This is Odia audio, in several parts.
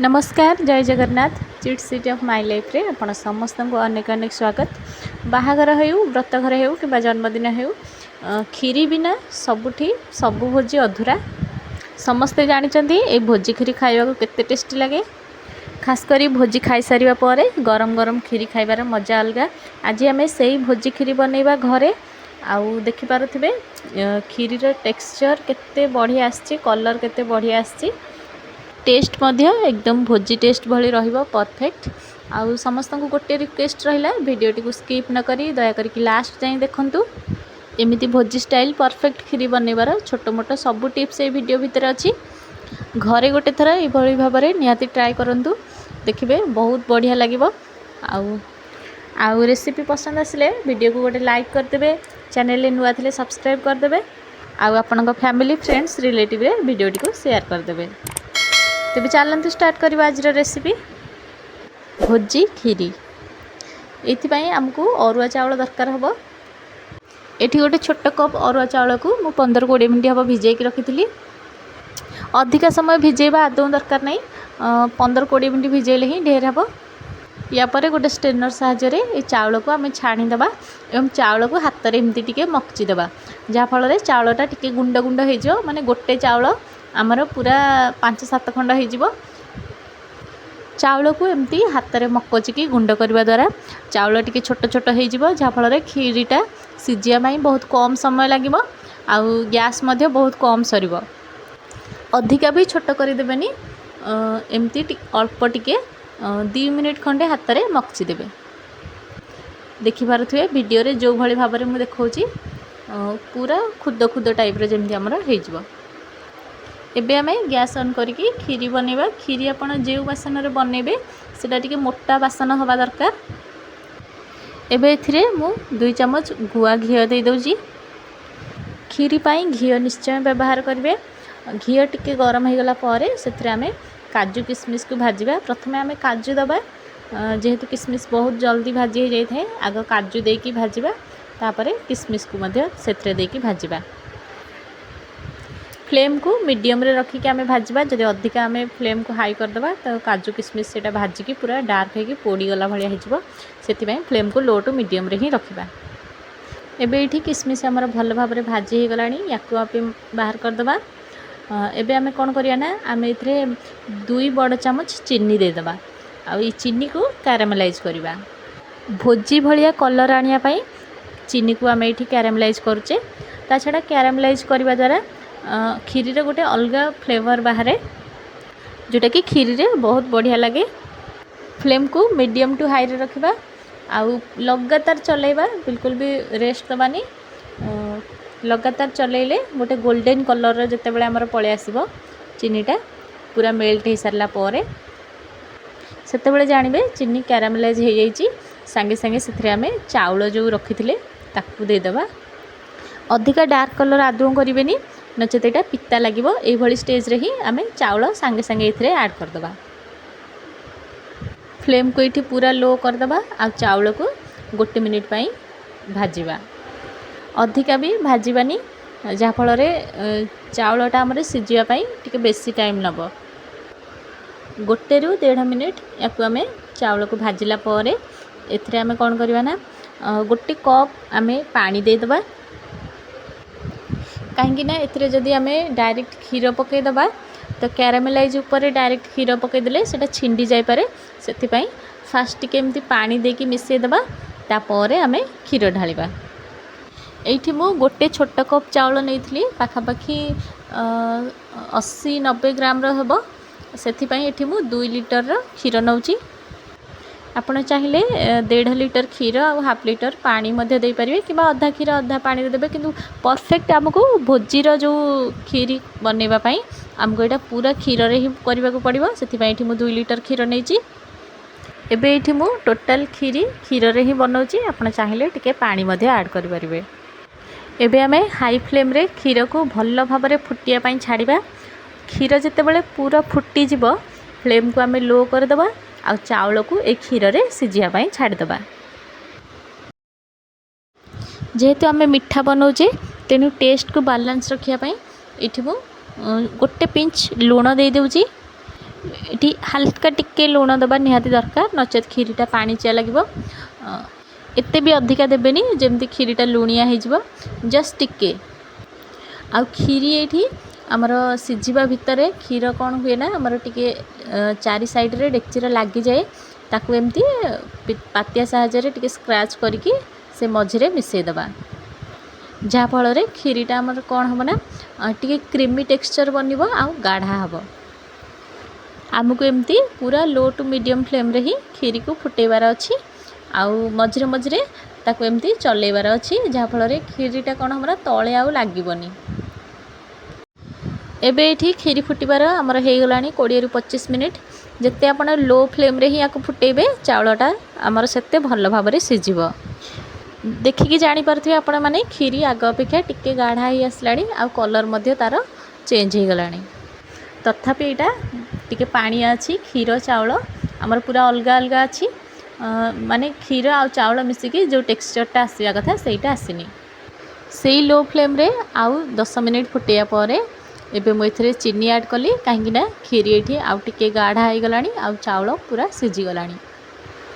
ନମସ୍କାର, ଜୟ ଜଗନ୍ନାଥ। ଚିଟ୍ ସିଟି ଅଫ୍ my ଲାଇଫ୍ରେ ଆପଣ ସମସ୍ତଙ୍କୁ ଅନେକ ଅନେକ ସ୍ୱାଗତ। ବାହାଘର ହେଉ, ବ୍ରତଘର ହେଉ କିମ୍ବା ଜନ୍ମଦିନ ହେଉ, କ୍ଷୀରି ବିନା ସବୁଠି ସବୁ ଭୋଜି ଅଧୁରା। ସମସ୍ତେ ଜାଣିଛନ୍ତି ଏଇ ଭୋଜି କ୍ଷୀରି ଖାଇବାକୁ କେତେ ଟେଷ୍ଟି ଲାଗେ। ଖାସ କରି ଭୋଜି ଖାଇସାରିବା ପରେ ଗରମ ଗରମ କ୍ଷୀରି ଖାଇବାର ମଜା ଅଲଗା। ଆଜି ଆମେ ସେଇ ଭୋଜି କ୍ଷୀରି ବନେଇବା ଘରେ। ଆଉ ଦେଖିପାରୁଥିବେ, କ୍ଷୀରିର ଟେକ୍ସଚର୍ କେତେ ବଢ଼ିଆ ଆସିଛି, କଲର୍ କେତେ ବଢ଼ିଆ ଆସିଛି, ଟେଷ୍ଟ ମଧ୍ୟ ଏକଦମ ଭୋଜି ଟେଷ୍ଟ ଭଳି ରହିବ, ପରଫେକ୍ଟ। ଆଉ ସମସ୍ତଙ୍କୁ ଗୋଟିଏ ରିକ୍ୱେଷ୍ଟ ରହିଲା, ଭିଡ଼ିଓଟିକୁ ସ୍କିପ୍ ନ କରି ଦୟାକରିକି ଲାଷ୍ଟ ଯାଏଁ ଦେଖନ୍ତୁ। ଏମିତି ଭୋଜି ଷ୍ଟାଇଲ୍ ପରଫେକ୍ଟ କ୍ଷୀରି ବନେଇବାର ଛୋଟ ମୋଟ ସବୁ ଟିପ୍ସ ଏଇ ଭିଡ଼ିଓ ଭିତରେ ଅଛି। ଘରେ ଗୋଟେ ଥର ଏଇଭଳି ଭାବରେ ନିହାତି ଟ୍ରାଏ କରନ୍ତୁ, ଦେଖିବେ ବହୁତ ବଢ଼ିଆ ଲାଗିବ। ଆଉ ରେସିପି ପସନ୍ଦ ଆସିଲେ ଭିଡ଼ିଓକୁ ଗୋଟେ ଲାଇକ୍ କରିଦେବେ, ଚ୍ୟାନେଲରେ ନୂଆ ଥିଲେ ସବସ୍କ୍ରାଇବ୍ କରିଦେବେ ଆଉ ଆପଣଙ୍କ ଫ୍ୟାମିଲି, ଫ୍ରେଣ୍ଡସ୍, ରିଲେଟିଭରେ ଭିଡ଼ିଓଟିକୁ ସେୟାର କରିଦେବେ। ତେବେ ଚାଲନ୍ତୁ ଷ୍ଟାର୍ଟ କରିବା ଆଜିର ରେସିପି, ଭୋଜି କ୍ଷୀରି। ଏଇଥିପାଇଁ ଆମକୁ ଅରୁଆ ଚାଉଳ ଦରକାର ହେବ। ଏଠି ଗୋଟେ ଛୋଟ କପ୍ ଅରୁଆ ଚାଉଳକୁ ମୁଁ 15-20 ମିନିଟ୍ ହେବ ଭିଜେଇକି ରଖିଥିଲି। ଅଧିକା ସମୟ ଭିଜେଇବା ଆଦୌ ଦରକାର ନାହିଁ। 15-20 ମିନିଟ୍ ଭିଜେଇଲେ ହିଁ ଢେର ହେବ। ୟା ପରେ ଗୋଟେ ଷ୍ଟ୍ରେନର୍ ସାହାଯ୍ୟରେ ଏ ଚାଉଳକୁ ଆମେ ଛାଣିଦେବା ଏବଂ ଚାଉଳକୁ ହାତରେ ଏମିତି ଟିକେ ମକଚି ଦେବା, ଯାହାଫଳରେ ଚାଉଳଟା ଟିକେ ଗୁଣ୍ଡ ଗୁଣ୍ଡ ହେଇଯିବ। ମାନେ ଗୋଟେ ଚାଉଳ ଆମର ପୁରା 5-7 ଖଣ୍ଡ ହେଇଯିବ। ଚାଉଳକୁ ଏମିତି ହାତରେ ମକଚିକି ଗୁଣ୍ଡ କରିବା ଦ୍ୱାରା ଚାଉଳ ଟିକେ ଛୋଟ ଛୋଟ ହେଇଯିବ, ଯାହାଫଳରେ କ୍ଷୀରିଟା ସିଝିବା ପାଇଁ ବହୁତ କମ୍ ସମୟ ଲାଗିବ ଆଉ ଗ୍ୟାସ୍ ମଧ୍ୟ ବହୁତ କମ୍ ସରିବ। ଅଧିକା ବି ଛୋଟ କରିଦେବେନି, ଏମିତି ଅଳ୍ପ ଟିକେ 2 ମିନିଟ୍ ଖଣ୍ଡେ ହାତରେ ମକଚି ଦେବେ। ଦେଖିପାରୁଥିବେ, ଭିଡ଼ିଓରେ ଯେଉଁଭଳି ଭାବରେ ମୁଁ ଦେଖାଉଛି, ପୁରା ଖୁଦ ଖୁଦ ଟାଇପ୍ର ଯେମିତି ଆମର ହେଇଯିବ। ଏବେ ଆମେ ଗ୍ୟାସ୍ ଅନ୍ କରିକି କ୍ଷୀରି ବନେଇବା। କ୍ଷୀରି ଆପଣ ଯେଉଁ ବାସନରେ ବନେଇବେ, ସେଇଟା ଟିକେ ମୋଟା ବାସନ ହେବା ଦରକାର। ଏବେ ଏଥିରେ ମୁଁ 2 ଚାମଚ ଗୁଆ ଘିଅ ଦେଇଦେଉଛି। କ୍ଷୀରି ପାଇଁ ଘିଅ ନିଶ୍ଚୟ ବ୍ୟବହାର କରିବେ। ଘିଅ ଟିକେ ଗରମ ହେଇଗଲା ପରେ ସେଥିରେ ଆମେ କାଜୁ କିସମିସକୁ ଭାଜିବା। ପ୍ରଥମେ ଆମେ କାଜୁ ଦେବା, ଯେହେତୁ କିସମିସ ବହୁତ ଜଲ୍ଦି ଭାଜି ହେଇଯାଇଥାଏ। ଆଗ କାଜୁ ଦେଇକି ଭାଜିବା, ତାପରେ କିସମିସକୁ ମଧ୍ୟ ସେଥିରେ ଦେଇକି ଭାଜିବା। ଫ୍ଲେମ୍କୁ ମିଡ଼ିୟମରେ ରଖିକି ଆମେ ଭାଜିବା। ଯଦି ଅଧିକା ଆମେ ଫ୍ଲେମ୍କୁ ହାଇ କରିଦେବା, ତ କାଜୁ କିସମିସ ସେଇଟା ଭାଜିକି ପୁରା ଡାର୍କ ହେଇକି ପୋଡ଼ିଗଲା ଭଳିଆ ହେଇଯିବ। ସେଥିପାଇଁ ଫ୍ଲେମ୍କୁ ଲୋ ଟୁ ମିଡ଼ିୟମରେ ହିଁ ରଖିବା। ଏବେ ଏଇଠି କିସମିସ ଆମର ଭଲ ଭାବରେ ଭାଜି ହେଇଗଲାଣି, ୟାକୁ ଆମେ ବାହାର କରିଦେବା। ଏବେ ଆମେ କ'ଣ କରିବା ନା, ଆମେ ଏଥିରେ 2 ବଡ଼ ଚାମଚ ଚିନି ଦେଇଦେବା ଆଉ ଏଇ ଚିନିକୁ କ୍ୟାରାମେଲାଇଜ୍ କରିବା। ଭୋଜି ଭଳିଆ କଲର୍ ଆଣିବା ପାଇଁ ଚିନିକୁ ଆମେ ଏଇଠି କ୍ୟାରାମେଲାଇଜ୍ କରୁଛେ। ତା ଛଡ଼ା କ୍ୟାରାମେଲାଇଜ୍ କରିବା ଦ୍ୱାରା କ୍ଷୀରିର ଗୋଟେ ଅଲଗା ଫ୍ଲେଭର୍ ବାହାରେ, ଯେଉଁଟାକି କ୍ଷୀରିରେ ବହୁତ ବଢ଼ିଆ ଲାଗେ। ଫ୍ଲେମ୍କୁ ମିଡ଼ିୟମ୍ ଟୁ ହାଇରେ ରଖିବା ଆଉ ଲଗାତାର ଚଲେଇବା, ବିଲକୁଲ ବି ରେଷ୍ଟ ଦେବାନି। ଲଗାତାର ଚଲେଇଲେ ଗୋଟେ ଗୋଲ୍ଡେନ୍ କଲର୍ର ଯେତେବେଳେ ଆମର ପଳେଇ ଆସିବ, ଚିନିଟା ପୁରା ମେଲ୍ଟ ହେଇସାରିଲା ପରେ, ସେତେବେଳେ ଜାଣିବେ ଚିନି କ୍ୟାରାମେଲାଇଜ୍ ହେଇଯାଇଛି। ସାଙ୍ଗେ ସାଙ୍ଗେ ସେଥିରେ ଆମେ ଚାଉଳ ଯେଉଁ ରଖିଥିଲେ, ତାକୁ ଦେଇଦେବା। ଅଧିକା ଡାର୍କ କଲର୍ ଆଦୌ କରିବେନି, ନଚେତ ଏଇଟା ପିତା ଲାଗିବ। ଏଇଭଳି ଷ୍ଟେଜ୍ରେ ହିଁ ଆମେ ଚାଉଳ ସାଙ୍ଗେ ସାଙ୍ଗେ ଏଥିରେ ଆଡ଼୍ କରିଦେବା। ଫ୍ଲେମ୍କୁ ଏଇଠି ପୁରା ଲୋ କରିଦେବା ଆଉ ଚାଉଳକୁ ଗୋଟେ ମିନିଟ୍ ପାଇଁ ଭାଜିବା। ଅଧିକା ବି ଭାଜିବାନି, ଯାହାଫଳରେ ଚାଉଳଟା ଆମର ସିଝିବା ପାଇଁ ଟିକେ ବେଶୀ ଟାଇମ୍ ନେବ। 1ରୁ 1.5 ମିନିଟ୍ ୟାକୁ ଆମେ ଚାଉଳକୁ ଭାଜିଲା ପରେ ଏଥିରେ ଆମେ କ'ଣ କରିବା ନା, ଗୋଟେ କପ୍ ଆମେ ପାଣି ଦେଇଦେବା। କାହିଁକି ନା ଏଥିରେ ଯଦି ଆମେ ଡାଇରେକ୍ଟ କ୍ଷୀର ପକାଇଦେବା, ତ କ୍ୟାରାମେଲାଇଜ୍ ଉପରେ ଡାଇରେକ୍ଟ କ୍ଷୀର ପକାଇଦେଲେ ସେଇଟା ଛିଣ୍ଡି ଯାଇପାରେ। ସେଥିପାଇଁ ଫାଷ୍ଟ ଟିକେ ଏମିତି ପାଣି ଦେଇକି ମିଶାଇଦେବା, ତାପରେ ଆମେ କ୍ଷୀର ଢାଳିବା। ଏଇଠି ମୁଁ ଗୋଟେ ଛୋଟ କପ୍ ଚାଉଳ ନେଇଥିଲି, ପାଖାପାଖି 80-90 ଗ୍ରାମର ହେବ। ସେଥିପାଇଁ ଏଠି ମୁଁ 2 ଲିଟରର କ୍ଷୀର ନେଉଛି। ଆପଣ ଚାହିଁଲେ 1.5 ଲିଟର କ୍ଷୀର ଆଉ ହାଫ୍ ଲିଟର ପାଣି ମଧ୍ୟ ଦେଇପାରିବେ କିମ୍ବା ଅଧା କ୍ଷୀର ଅଧା ପାଣିରେ ଦେବେ। କିନ୍ତୁ ପରଫେକ୍ଟ ଆମକୁ ଭୋଜିର ଯେଉଁ କ୍ଷୀରି ବନେଇବା ପାଇଁ ଆମକୁ ଏଇଟା ପୁରା କ୍ଷୀରରେ ହିଁ କରିବାକୁ ପଡ଼ିବ। ସେଥିପାଇଁ ଏଠି ମୁଁ 2 ଲିଟର କ୍ଷୀର ନେଇଛି। ଏବେ ଏଇଠି ମୁଁ ଟୋଟାଲ୍ କ୍ଷୀରି କ୍ଷୀରରେ ହିଁ ବନାଉଛି। ଆପଣ ଚାହିଁଲେ ଟିକେ ପାଣି ମଧ୍ୟ ଆଡ଼୍ କରିପାରିବେ। ଏବେ ଆମେ ହାଇ ଫ୍ଲେମ୍ରେ କ୍ଷୀରକୁ ଭଲ ଭାବରେ ଫୁଟିବା ପାଇଁ ଛାଡ଼ିବା। କ୍ଷୀର ଯେତେବେଳେ ପୁରା ଫୁଟିଯିବ, ଫ୍ଲେମ୍କୁ ଆମେ ଲୋ କରିଦେବା ଆଉ ଚାଉଳକୁ ଏ କ୍ଷୀରରେ ସିଝିବା ପାଇଁ ଛାଡ଼ିଦେବା। ଯେହେତୁ ଆମେ ମିଠା ବନାଉଛେ, ତେଣୁ ଟେଷ୍ଟକୁ ବାଲାନ୍ସ ରଖିବା ପାଇଁ ଏଇଠି ମୁଁ ଗୋଟେ ପିଞ୍ଚ ଲୁଣ ଦେଇଦେଉଛି। ଏଠି ହାଲକା ଟିକେ ଲୁଣ ଦେବା ନିହାତି ଦରକାର, ନଚେତ୍ କ୍ଷୀରିଟା ପାଣିଚିଆ ଲାଗିବ। ଏତେ ବି ଅଧିକା ଦେବେନି ଯେମିତି କ୍ଷୀରିଟା ଲୁଣିଆ ହେଇଯିବ, ଜଷ୍ଟ ଟିକେ। ଆଉ କ୍ଷୀରି ଏଇଠି ଆମର ସିଝିବା ଭିତରେ କ୍ଷୀର କ'ଣ ହୁଏ ନା ଆମର ଟିକେ ଚାରି ସାଇଡ଼୍ରେ ଡେକ୍ଚିର ଲାଗିଯାଏ, ତାକୁ ଏମିତି ପାତିଆ ସାହାଯ୍ୟରେ ଟିକେ ସ୍କ୍ରାଚ୍ କରିକି ସେ ମଝିରେ ମିଶାଇଦେବା, ଯାହାଫଳରେ କ୍ଷୀରିଟା ଆମର କ'ଣ ହେବ ନା ଟିକେ କ୍ରିମି ଟେକ୍ସଚର୍ ବନିବ ଆଉ ଗାଢ଼ା ହେବ। ଆମକୁ ଏମିତି ପୁରା ଲୋ ଟୁ ମିଡ଼ିୟମ୍ ଫ୍ଲେମ୍ରେ ହିଁ କ୍ଷୀରିକୁ ଫୁଟେଇବାର ଅଛି ଆଉ ମଝିରେ ମଝିରେ ତାକୁ ଏମିତି ଚଲେଇବାର ଅଛି, ଯାହାଫଳରେ କ୍ଷୀରିଟା କ'ଣ ହେବ ନା ତଳେ ଆଉ ଲାଗିବନି। ଏବେ ଏଇଠି କ୍ଷୀରି ଫୁଟିବାର ଆମର ହେଇଗଲାଣି 20ରୁ 25 ମିନିଟ୍। ଯେତେ ଆପଣ ଲୋ ଫ୍ଲେମ୍ରେ ହିଁ ୟାକୁ ଫୁଟେଇବେ, ଚାଉଳଟା ଆମର ସେତେ ଭଲ ଭାବରେ ସିଝିବ। ଦେଖିକି ଜାଣିପାରୁଥିବେ ଆପଣମାନେ କ୍ଷୀରି ଆଗ ଅପେକ୍ଷା ଟିକେ ଗାଢ଼ା ହେଇ ଆସିଲାଣି ଆଉ କଲର୍ ମଧ୍ୟ ତା'ର ଚେଞ୍ଜ ହେଇଗଲାଣି। ତଥାପି ଏଇଟା ଟିକେ ପାଣିଆ ଅଛି, କ୍ଷୀର ଚାଉଳ ଆମର ପୁରା ଅଲଗା ଅଲଗା ଅଛି, ମାନେ କ୍ଷୀର ଆଉ ଚାଉଳ ମିଶିକି ଯେଉଁ ଟେକ୍ସଚର୍ଟା ଆସିବା କଥା ସେଇଟା ଆସିନି। ସେଇ ଲୋ ଫ୍ଲେମ୍ରେ ଆଉ 10 ମିନିଟ୍ ଫୁଟେଇବା ପରେ ଏବେ ମୁଁ ଏଥିରେ ଚିନି ଆଡ଼୍ କଲି, କାହିଁକିନା କ୍ଷୀରି ଏଇଠି ଆଉ ଟିକେ ଗାଢ଼ା ହେଇଗଲାଣି ଆଉ ଚାଉଳ ପୁରା ସିଝିଗଲାଣି।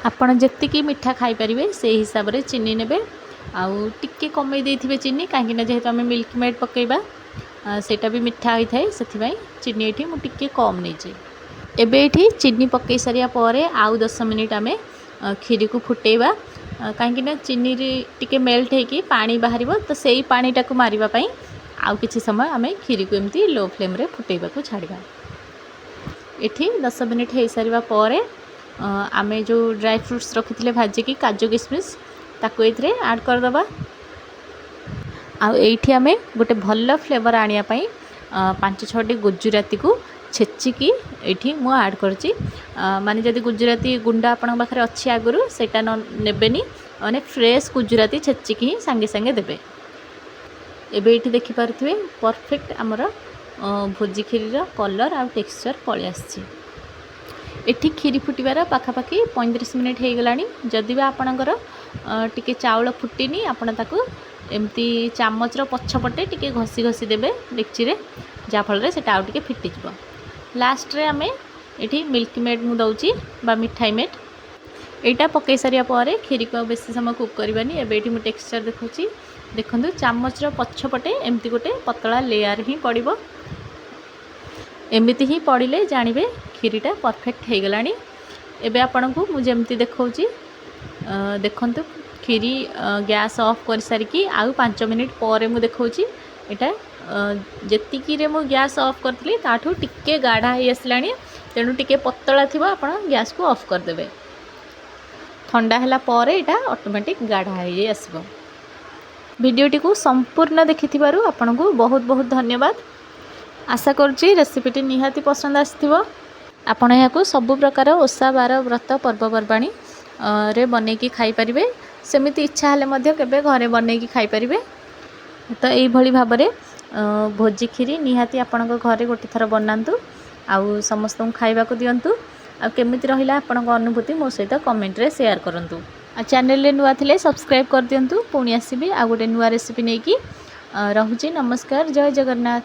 ଆପଣ ଯେତିକି ମିଠା ଖାଇପାରିବେ ସେଇ ହିସାବରେ ଚିନି ନେବେ ଆଉ ଟିକେ କମେଇ ଦେଇଥିବେ ଚିନି, କାହିଁକିନା ଯେହେତୁ ଆମେ ମିଲ୍କ ମେଡ଼୍ ପକାଇବା ସେଇଟା ବି ମିଠା ହୋଇଥାଏ, ସେଥିପାଇଁ ଚିନି ଏଇଠି ମୁଁ ଟିକେ କମ୍ ନେଇଛି। ଏବେ ଏଇଠି ଚିନି ପକାଇ ସାରିବା ପରେ ଆଉ 10 ମିନିଟ୍ ଆମେ କ୍ଷୀରିକୁ ଫୁଟେଇବା, କାହିଁକିନା ଚିନିରେ ଟିକେ ମେଲ୍ଟ ହେଇକି ପାଣି ବାହାରିବ, ତ ସେଇ ପାଣିଟାକୁ ମାରିବା ପାଇଁ ଆଉ କିଛି ସମୟ ଆମେ କ୍ଷୀରିକୁ ଏମିତି ଲୋ ଫ୍ଲେମ୍ରେ ଫୁଟେଇବାକୁ ଛାଡ଼ିବା। ଏଠି 10 ମିନିଟ୍ ହେଇସାରିବା ପରେ ଆମେ ଯେଉଁ ଡ୍ରାଏ ଫ୍ରୁଟ୍ସ ରଖିଥିଲେ ଭାଜିକି କାଜୁ କିସମିସ୍, ତାକୁ ଏଥିରେ ଆଡ଼୍ କରିଦେବା। ଆଉ ଏଇଠି ଆମେ ଗୋଟେ ଭଲ ଫ୍ଲେଭର୍ ଆଣିବା ପାଇଁ 5-6ଟି ଗୁଜୁରାତିକୁ ଛେଚିକି ଏଇଠି ମୁଁ ଆଡ଼୍ କରିଛି। ମାନେ ଯଦି ଗୁଜୁରାତି ଗୁଣ୍ଡ ଆପଣଙ୍କ ପାଖରେ ଅଛି ଆଗରୁ ସେଇଟା ନ ନେବେନି, ମାନେ ଫ୍ରେଶ୍ ଗୁଜୁରାତି ଛେଚିକି ହିଁ ସାଙ୍ଗେ ସାଙ୍ଗେ ଦେବେ। ଏବେ ଏଇଠି ଦେଖିପାରୁଥିବେ ପରଫେକ୍ଟ ଆମର ଭୋଜି କ୍ଷୀରିର କଲର୍ ଆଉ ଟେକ୍ସଚର୍ ପଳେଇ ଆସିଛି। ଏଠି କ୍ଷୀରି ଫୁଟିବାର ପାଖାପାଖି 35 ମିନିଟ୍ ହେଇଗଲାଣି। ଯଦି ବା ଆପଣଙ୍କର ଟିକେ ଚାଉଳ ଫୁଟିନି, ଆପଣ ତାକୁ ଏମିତି ଚାମଚର ପଛପଟେ ଟିକେ ଘଷି ଘଷି ଦେବେ ଡେକ୍ଚିରେ, ଯାହାଫଳରେ ସେଇଟା ଆଉ ଟିକେ ଫିଟିଯିବ। ଲାଷ୍ଟରେ ଆମେ ଏଠି ମିଲ୍କ ମେଡ଼୍ ମୁଁ ଦେଉଛି ବା ମିଠାଇ ମେଡ଼୍। ଏଇଟା ପକାଇ ସାରିବା ପରେ କ୍ଷୀରିକୁ ଆଉ ବେଶୀ ସମୟ କୁକ୍ କରିବାନି। ଏବେ ଏଇଠି ମୁଁ ଟେକ୍ସଚର୍ ଦେଖାଉଛି, ଦେଖନ୍ତୁ ଚାମଚର ପଛପଟେ ଏମିତି ଗୋଟେ ପତଳା ଲେୟାର୍ ହିଁ ପଡ଼ିବ। ଏମିତି ହିଁ ପଡ଼ିଲେ ଜାଣିବେ କ୍ଷୀରିଟା ପରଫେକ୍ଟ ହେଇଗଲାଣି। ଏବେ ଆପଣଙ୍କୁ ମୁଁ ଯେମିତି ଦେଖାଉଛି ଦେଖନ୍ତୁ, କ୍ଷୀରି ଗ୍ୟାସ୍ ଅଫ୍ କରିସାରିକି ଆଉ 5 ମିନିଟ୍ ପରେ ମୁଁ ଦେଖାଉଛି। ଏଇଟା ଯେତିକିରେ ମୁଁ ଗ୍ୟାସ୍ ଅଫ୍ କରିଥିଲି ତାଠୁ ଟିକେ ଗାଢ଼ା ହେଇ ଆସିଲାଣି, ତେଣୁ ଟିକେ ପତଳା ଥିବ ଆପଣ ଗ୍ୟାସ୍କୁ ଅଫ୍ କରିଦେବେ। ଥଣ୍ଡା ହେଲା ପରେ ଏଇଟା ଅଟୋମେଟିକ୍ ଗାଢ଼ା ହେଇଯାଇ ଆସିବ। ଭିଡ଼ିଓଟିକୁ ସମ୍ପୂର୍ଣ୍ଣ ଦେଖିଥିବାରୁ ଆପଣଙ୍କୁ ବହୁତ ବହୁତ ଧନ୍ୟବାଦ। ଆଶା କରୁଛି ରେସିପିଟି ନିହାତି ପସନ୍ଦ ଆସିଥିବ। ଆପଣ ଏହାକୁ ସବୁ ପ୍ରକାର ଓଷା ବାର ବ୍ରତ ପର୍ବପର୍ବାଣୀ ରେ ବନେଇକି ଖାଇପାରିବେ। ସେମିତି ଇଚ୍ଛା ହେଲେ ମଧ୍ୟ କେବେ ଘରେ ବନେଇକି ଖାଇପାରିବେ। ତ ଏଇଭଳି ଭାବରେ ଭୋଜି କ୍ଷୀରି ନିହାତି ଆପଣଙ୍କ ଘରେ ଗୋଟେ ଥର ବନାନ୍ତୁ ଆଉ ସମସ୍ତଙ୍କୁ ଖାଇବାକୁ ଦିଅନ୍ତୁ। ଆଉ କେମିତି ରହିଲା ଆପଣଙ୍କ ଅନୁଭୂତି ମୋ ସହିତ କମେଣ୍ଟରେ ସେୟାର କରନ୍ତୁ। ଆଉ ଚ୍ୟାନେଲରେ ନୂଆ ଥିଲେ ସବସ୍କ୍ରାଇବ୍ କରିଦିଅନ୍ତୁ। ପୁଣି ଆସିବି ଆଉ ଗୋଟେ ନୂଆ ରେସିପି ନେଇକି। ରହୁଛି, ନମସ୍କାର, ଜୟ ଜଗନ୍ନାଥ।